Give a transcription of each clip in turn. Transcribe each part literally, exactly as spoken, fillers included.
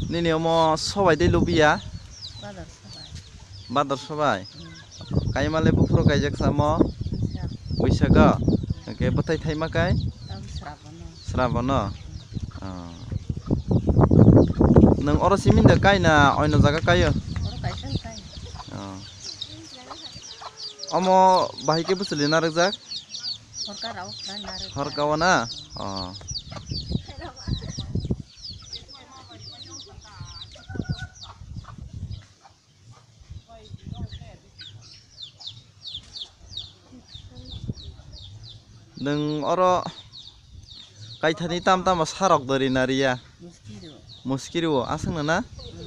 Nini omo sobai de lubiya? Badar sobai. Badar sobai? Hmm. Kaima le buphuru kaijak samo? Buisa. Buisa go? Hwnkhe bwthai thaima kai? Tam Srabono. Srabono? Oh. Nwng oro simin da kai na oino jaga kaio? Oro kaisa kai. Oh. Omo bahai khe bwswli narwkjak? Horka rao na narwkjak. Horka o na? Oh. Nwng oro kaithani tam tamo sarok dori nariya? Muskiro. Muskiro, aswk na na? Hmm.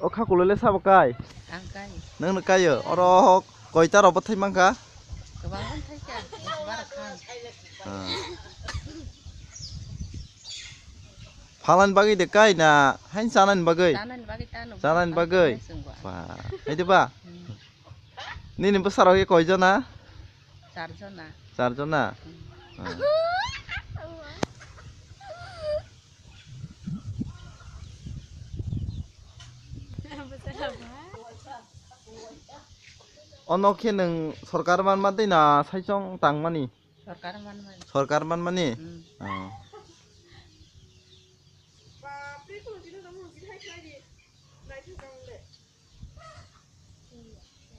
O khakulo le sabo kai? Ang kai. Nwng no kaio? Oro koita rok bwthai mankha? Kwbang bwthai kha, dosbar khan. Ah. Phalani bagwi de kai na hain chanani bagwi? Chanani bagwi tano. Chanani bagwi? Ba, hai de ba? Hmm. Nini bwsarok ye koi jona? Char jona. Char jona? Hmm. Ah. Ono khe nwng sorkar manma tei na saichong tangmani? Sorkar manmani. Sorkar manmani? Hmm. Oh.